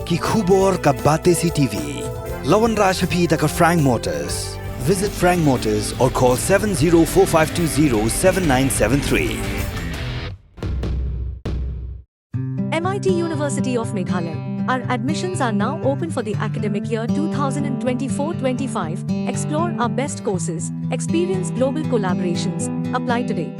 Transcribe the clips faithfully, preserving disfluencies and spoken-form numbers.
Ki khubor ka Batesi T V. La wanrah sha phi da ka Frank Motors. Visit Frank Motors or call seven zero four five two zero seven nine seven three. M I T University of Meghalaya. Our admissions are now open for the academic year two thousand twenty-four twenty-five. Explore our best courses, experience global collaborations. Apply today.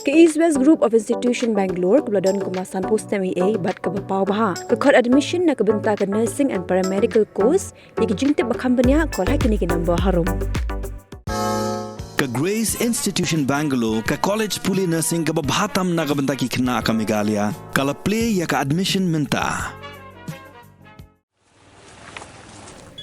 Ka East West Group of Institution Bangalore kaba la don kumba sanphew snem eiei bad kaba paw bha ka khot admission na ka bynta ka nursing and paramedical course. Ïa ki jingtip ba kham bniah, call ha kine ki number harum. Ka Grace Institution Bangalore, ka college pule nursing kaba bha tam na ka bynta ki khynnah ka Meghalaya, ka la plie ïa ka admission mynta.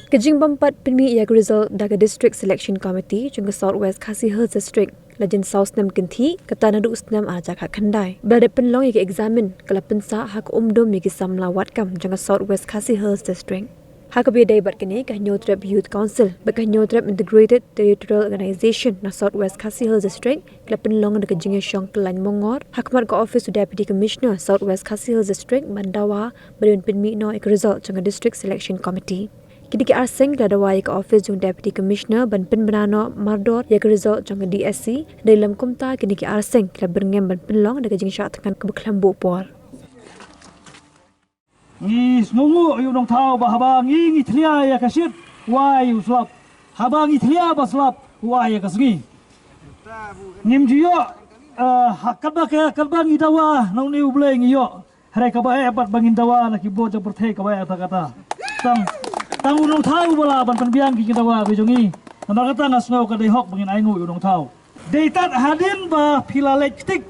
Ka jingbym pat pynmih ïa ka result da ka District Selection Committee jong ka South West Khasi Hills District la jin saw snem kynthih, kata naduh snem ar hajar khatkhyndai. Ba la dep pynlong ïa ka examen, ka la pynsah ha ka umdum ïa ki samla wad kam jong ka South West Khasi Hills District. Ha kaba ïadei bad kane, ka Hynñiewtrep Youth Council bad ka Hynñiewtrep Integrated Territorial Organization na South West Khasi Hills District ki la pynlong da ka jingïashong kyllaiñ mongor ha khmat ka ophis u Deputy Commissioner South West Khasi Hills District ban dawa ba dei ban pynmih noh ïa ka result jong ka District Selection Committee. Kine ki ar seng ki la dawa ïa ka ophis jong u Deputy Commissioner ban pynbna noh mardor ïa ka result jong ka D S C. Dei lem kumta, kine ki ar seng ki la byrngem ban pynlong da ka jingshah thngan kaba khlem buh por. Ngi sngewnguh ïa u nongthaw ba haba ngi ngi thlia ïa ka shit, u ai u slap. Haba ngi thlia ba slap, u ai ïa ka sngi. Ngim ju ïoh, eh, ha katba ka, katba ngi dawa na une u Blei ngi ïoh. Hynrei kaba eh pat ba ngin dawa na ki bor jong pyrthei kaba eh kata kata. Tang, tang u nongthaw ba lah ban pynbiang ki, ki dawa ki jong ngi. Namar kata nga sngew ka dei hok ba ngin ainguh ïa u nongthaw. Dei tad hadien ba phi la leit ktik.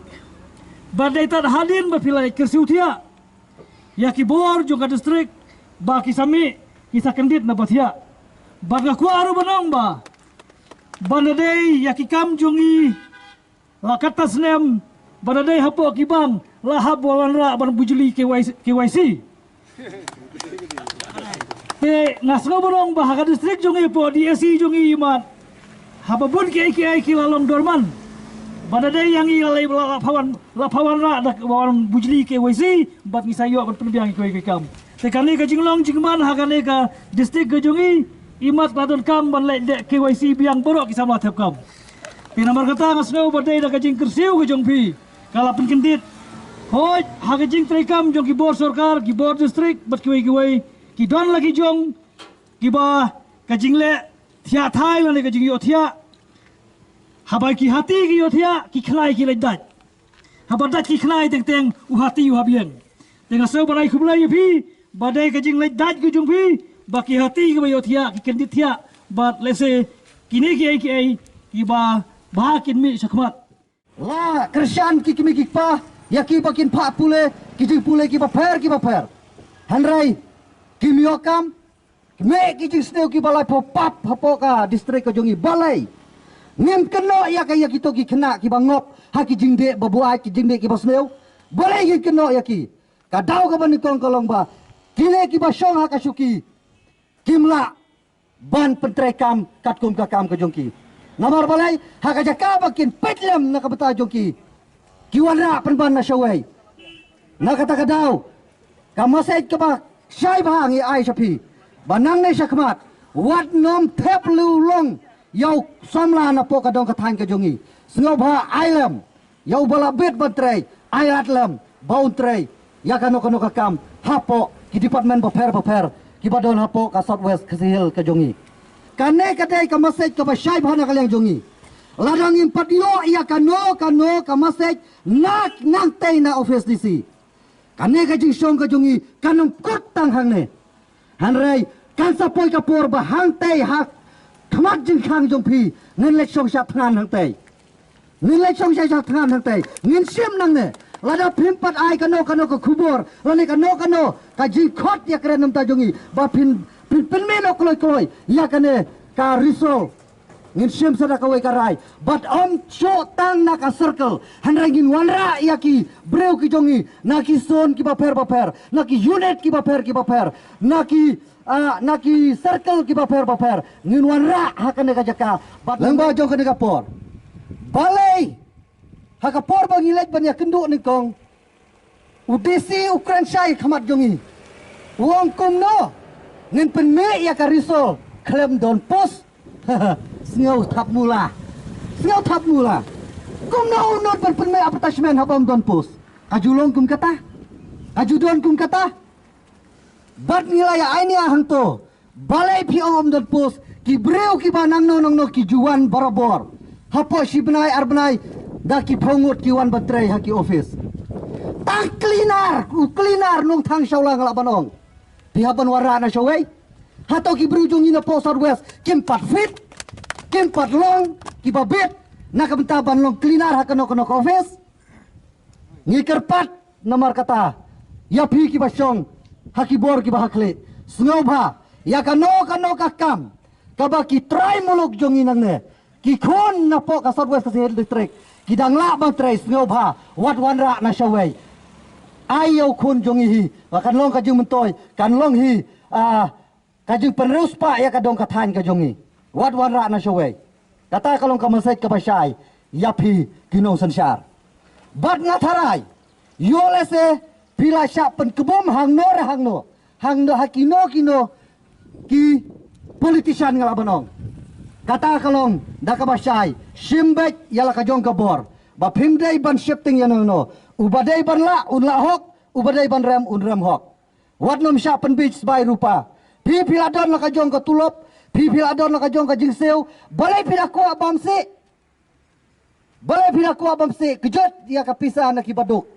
Ba dei tad hadien ba phi la leit kyrsiew thiah ïa ki bor jong ka district ba ki sa mih, ki sa kyndit na ba thiah. Bad nga kwah ruh ban ong ba, ba na dei ïa ki kam jong ngi la katto snem, ba na dei hapoh ki bank, la hap ban wanrah ban bujli K Y C, K Y C. Te nga sngew ban ong ba ha ka district jong ngi, hapoh D S C jong ngi, imat haba bun kiei kiei ki la long dormant. Ba na dei ïa ngi la lei, la, la pha wan, la pha wanrah da ka wan bujli K Y C, bad ngi sa ïoh ban pynbiang ïa kiwei ki kam. Te kane ka jinglong jingman ha kane ka district ka jong ngi, imat la donkam ban leit dei K Y C biang baroh ki samla thep kam. Te namar kata nga sngew ba dei da ka jingkyrsiew ka jong phi, ka la pynkyndit. Hooid, ha ka jingtreikam jong ki bor sorkar, ki bor district bad kiwei kiwei, ki don la ki jong kiba ka jingleh thiah thai lane ka jingïohthiah. Haba ki hati ki ïohthiah, ki khnai ki leit dait. Haba dait ki khnai teng teng u hati u hap ïeng. Te nga sngew ban ai khublei ïa phi ba dei ka jingleit dait ka jong phi ba ki hati kiba ïohthiah ki kyndit thiah, bad lehse kine kiei kiei kiba bha kin mih shakhmat. La kyrshan ki kmie ki kpa ïa ki ba kin phah pule ki jingpule kiba pher kiba pher. Hynrei kim ïoh kam, kmie ki jingsniew kiba lai pop pap hapoh ka district ka jong ngi. Balei ngim kynnoh ïa ka, ïa kito ki khynnah kiba ngop ha ki jingdih ba buaid, ki jingdih kiba sniew? Balei ngim kynnoh ïa ki? Ka daw kaba nyngkong ka long ba kine kiba shong ha ka shuki kim lah ban pyntreikam katkum ka kam ka jong ki. Namar balei? Ha ka jaka ba kin peit lem na ka bynta jong ki, ki wanrah pynban na shawei. Na kata ka daw, ka message kaba shai bha ngi ai sha phi ba nangne shakhmat, wat nym thep lulong ïa u samla napoh ka dong ka thaiñ ka jong ngi. Sngewbha ai lem ïa uba la bit ban trei, ai lad lem ba un trei ïa kano kano ka kam hapoh ki department bapher bapher kiba don hapoh ka South West Khasi Hills ka jong ngi. Kane ka dei ka message kaba shai bha na ka liang jong ngi. Lada ngim pat ïoh ïa kano kano ka message na nangtei na office D C, kane ka jingshong ka jong ngi kan ym kut tang hangne. Hynrei kan sa poi ka por ba hangtei ha khmat jingkhang jong phi ngin leit shong shad thngan hangtei. Ngin leit shong shad thngan hangtei. Ngin shim nangne. Lada phim pat ai kano kano ka khubor lane kano kano ka jingkhot ïa ka rian na ka bynta jong ngi ba phin, phin pynmih noh kloi kloi ïa kane ka result. Ngin shim sa da kawei ka rai. Bad ym shuh tang na ka circle. Hynrei ngin wanrah ïa ki briew ki jong ngi na ki zone kiba pher bapher, na ki unit kiba pher kiba pher, na ki, ah, na ki circle kiba pher bapher. Ngin wanrah ha kane ka jaka. Bad lyngba jong kane ka por, balei ha ka por ba ngi leit ban ïakynduh nyngkong, u D C u kren shai khmat jong ngi. U ong kumno ngin pynmih ïa ka result khlem don post. Sngew thap mula. Sngew thap mula. Kumno u nud ban pynmih advertisement haba ym don post? Ka ju long kum kata? Ka ju don kum kata? Bad ngi la ïa ai nia hangto. Balei phi ong ym don post? Ki briew kiba nangno nangno ki ju wan barabor. Hapoh shi bnai ar bnai da ki phew ngut ki wan ban trei ha ki office. Tang cleaner, u cleaner Nongthangshaula nga lah ban ong. Phi hap ban wanrah na shawei. Hato ki briew jong ngi napoh South West kim pat fit, kim pat long kiba bit na ka bynta ban long cleaner ha kano kano ka office? Ngi kyrpad namar kata ïa phi kiba shong ha ki bor kiba ha khlieh, sngewbha ïa kano kano ka kam kaba ki trai muluk jong ngi nangne, ki khun napoh ka South West Khasi Hills District ki dang lah ban trei, sngewbha wat wanrah na shawei. Ai ïa u khun jong ngi hi ba kan long ka jingmyntoi, kan long hi, ah, ka jingpynriewspah ïa ka dong ka thaiñ ka jong ngi. Wat wanrah na shawei. Kata ka long ka message kaba shai ïa phi ki nongsynshar. Bad nga tharai ïoh lehse phi la shah pynkbum hangno re hangno, hangno ha kino kino ki politician nga lah ban ong. Kata ka long da kaba shai, shim beit ïa la ka jong ka bor. Ba phim dei ban sheptieng ïa nangno. Uba dei ban lah un lah hok, uba dei ban rem un rem hok. Wat nym shah pynbeit sbai rupa. Phi phi la don la ka jong ka tulop, phi phi la don la ka jong ka jingsiew. Balei phi da kwah bam sih? Balei phi da kwah bam sih? Kjut ïa ka pisa na ki baduk.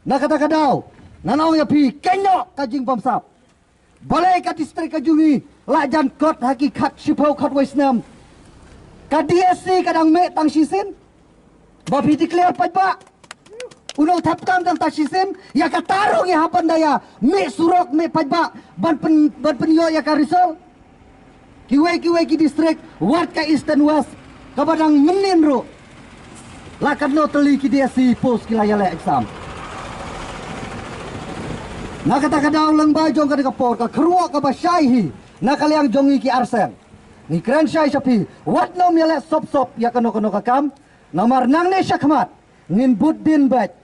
Na kata ka daw ngan ong ïa phi, kynnoh ka jingbamsap. Balei ka district ka jong ngi la jan kot ha ki khat shiphew khatwei snem? Ka D S C ka dang mih tang shisien. Ba phi declare paidbah. U nongthep kam dang tang shisien, ïa kata ruh ngi hap ban da ïa mih surok, mih paidbah ban pyn, ban pynïoh ïa ka result. Kiwei kiwei ki district, wat ka Eastern West kaba dang mynnin ruh la katno tylli ki D S C post ki la ïaleh exam. Na kata ka daw lyngba jong kane ka por, ka kyrwoh kaba shai hi na ka liang jong ngi ki arseng, ngi kren shai sha phi, wat nym ïaleh sop sop ïa kano kano ka kam. Namar nangne shakhmat ngin bud dien beit,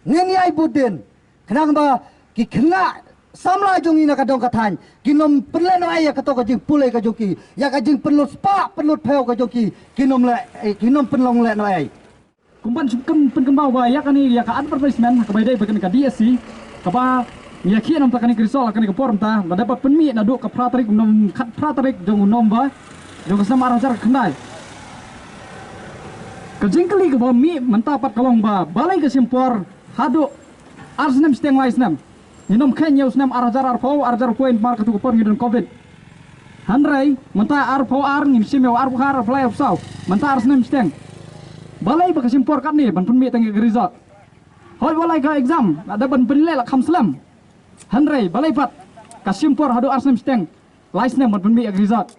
ngin ïai bud dien, khnang ba ki khynnah samla jong ngi na ka dong ka thaiñ kin ym pynleh noh ei ïa kato ka jingpule ka jong ki, ïa ka jingpynlut spah pynlut phew ka jong ki kin ym leh, eh, kin ym pynlong leh noh ei. Kum ban shu kyn, pynkynmaw ba ïa kane, ïa ka advertisement kaba ïadei bad kane ka D S C, kaba ngi ïa khie namta kane ka result ha kane ka por namta, lada ba pynmih naduh ka phra tarik u Nov, khatphra tarik jong u November jong ka snem ar hajar khyndai. Ka jingkylli kaba mih mynta pat ka long ba balei ka shim por haduh ar snem shiteng lai snem. Ngin ym kheiñ ïa u snem ar hajar arphew, ar hajar arphew, namar katu ka por ngi don covid. Hynrei mynta arphew ar ngin shim ïa u, arphew khat, arphew lai, arphew saw. Mynta ar snem shiteng. Balei ba ka shim por katne ban pynmih tang ïa ka result? Hooid, wat la ka exam la dep ban pynleh la kham slem. Hynrei balei pat ka shim por haduh ar snem shiteng, lai snem ban pynmih ïa ka result?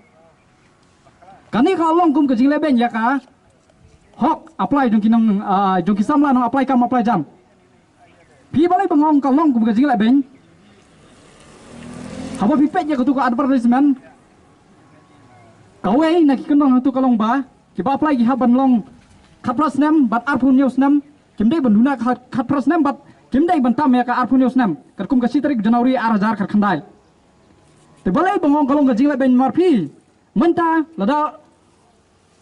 Kane ka long kum ka jinglehbeiñ ïa ka hok apply jong ki nong, ah, jong ki samla nong apply kam apply jam. Phi, balei ba nga ong ka long kum ka jinglehbeiñ? Haba phi peit ïa katu ka advertisement, kawei na ki kyndong hangtu ka long ba kiba apply ki hap ban long khatphra snem bad arphew hynñiew snem. Kim dei ban duna khat, khatphra snem bad kim dei ban tam ïa ka arphew hynñiew snem, katkum ka shi tarik January ar hajar khatkhyndai. Te balei ba nga ong ka long ka jinglehbeiñ? Namar phi, mynta lada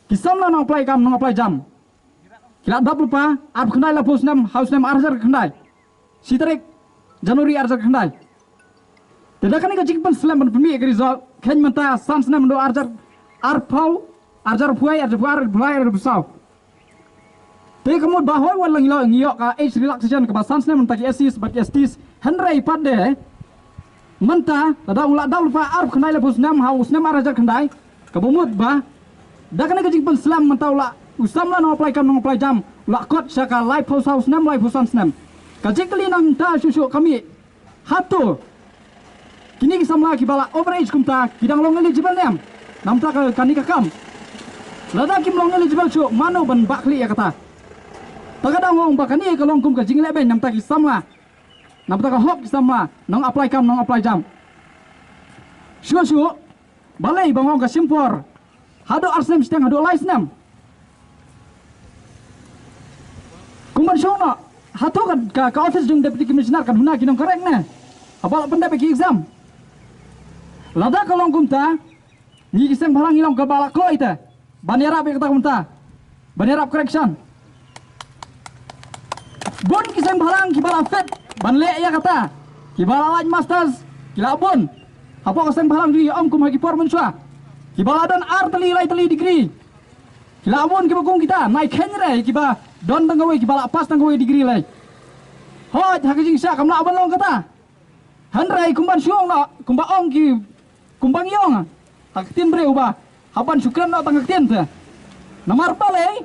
ki samla nong apply kam nong apply jam, ki la dap lypa arphew khyndai, laiphew snem, ha u snem ar hajar khatkhyndai, shi tarik January ar hajar khatkhyndai. Te da kane ka jingpynslem ban pynmih ïa ka result, kheiñ mynta san snem naduh ar hajar arphew, ar hajar arphew wei, ar hajar arphew ar, ar hajar arphew saw. Te ka mut ba hooid, wat la ngi la, ngi ïoh ka age relaxation kaba san snem mynta ki S Cs bad ki S Ts, hynrei pat de mynta lada u la dap lypa arphew khyndai, laiphew snem, ha u snem ar hajar khatkhyndai, kaba mut ba da kane ka jingpynslem mynta u la, u samla nong apply kam nong apply jam u la kot sha ka laiphew saw snem, laiphew san snem. Ka jingkylli nangta shuh shuh ka mih, hato kine ki samla kiba la over age kumta ki dang long eligible ne em namta ka, kane ka kam? Lada kim long eligible shuh, mano ban bah khlieh ïa kata? Ta ka dang ong ba kane ka long kum ka jinglehbeiñ namta ki samla, namta ka hok ki samla nong apply kam nong apply jam. Shuh shuh, balei ba nga ong ka shim por haduh ar snem shiteng, haduh lai snem? Kum ban shong noh, hato ka, ka, ka office jong Deputy Commissioner ka duna ki nongkhareng ne haba la pyndep ïa ki exam? Lada ka long kumta, ngi ki seng bhalang ngi long kaba la kloi te ban ïarap ïa kata kumta, ban ïarap correction. Bun ki seng bhalang kiba la fit ban leh ïa kata, kiba la lait masters ki la bun. Hapoh ka seng bhalang jong ngi, ym kum ha ki por mynshuwa, kiba la don ar tylli lai tylli degree ki la bun, kiba kum kita, nai khein re kiba don tang kawei, kiba la pass tang kawei degree lai. Hooid, ha ka jingshisha kam lah ban long kata. Hynrei kumban shu ong noh, kumba ong ki, kumba ngi ong ha ka ktien briew ba hap ban shu kren noh tang ka ktien te. Namar balei?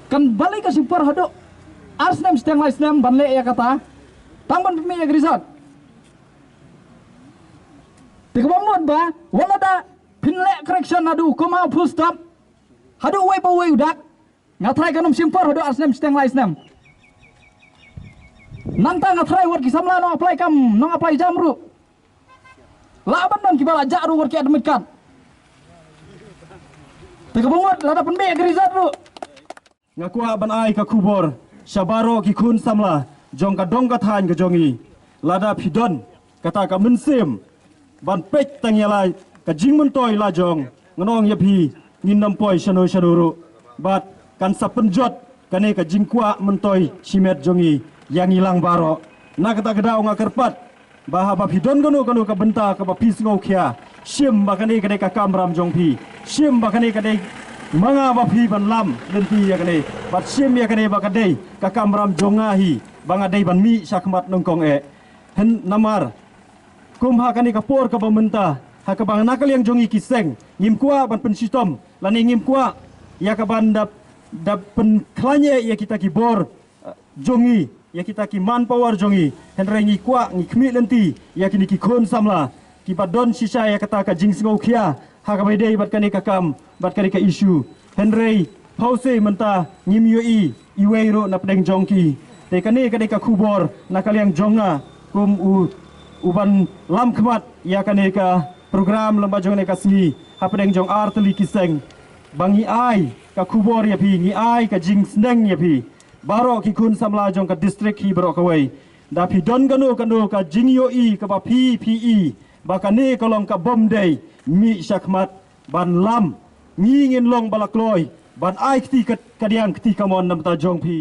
Kan balei ka shim por haduh ar snem shiteng lai snem ban leh ïa kata, tang ban pynmih ïa ka result? Te kaba mut ba wat lada phin leh correction naduh kumba full stop haduh uwei pa uwei u dak, nga tharai kan ym shim por haduh ar snem shiteng lai snem. Nangta nga tharai wat ki samla nong apply kam, nong apply jam ruh, lah ban don kiba la jah ruh wat ki admit card. Te kaba mut lada pynbeit ka result ruh. Nga kwah ban ai ka khubor sha baroh ki khun samla jong ka dong ka thaiñ ka jong ngi. Lada phi don kata ka mynsiem ban peit tang ïa la ka jingmyntoi la jong, ngan ong ïa phi, ngin ym poi shano shano ruh. Bad kan sa pynjot kane ka jingkwah myntoi shimet jong ngi ïa ngi lang baroh. Na kata ka daw nga kyrpad ba haba phi don kano kano ka bynta kaba phi sngewkhia, shim ba kane ka dei ka kamram jong phi. Shim ba kane ka dei ma nga ba phi ban lam lynti ïa kane. Bad shim ïa kane ba ka dei ka kamram jong nga hi, ba nga dei ban mih shakhmat nyngkong eh. Hynrei namar kum ha kane ka por kaba mynta, ha kaba na ka liang jong ngi ki seng ngim kwah ban pynshitom lane ngim kwah ïa kaban da, da pynkhlaiñ ïa kita ki bor, eh, jong ngi, ïa kita ki manpower jong ngi. Hynrei ngi kwah, ngi khmih lynti ïa kine ki khun samla kiba don shisha ïa kata ka jingsngewkhia ha kaba ïadei bad kane ka kam, bad kane ka issue. Hynrei phewse mynta ngim ïohi iwei ruh na pdeng jong ki. Te kane ka dei ka khubor na ka liang jong nga kum u, u ban lam khmat ïa kane ka program lem bad jong kane ka sngi ha pdeng jong ar tylli ki seng, ba ngi ai ka khubor ïa phi, ngi ai ka jingsneng ïa phi baroh ki khun samla jong ka district hi baroh kawei. Da phi don kano kano ka jingïohi kaba phi, phi i ba kane ka long ka bym dei, mih shakhmat ban lam. Ngi ngin long ba la kloi ban ai kti ka, kadiang kti kamon na bynta jong phi.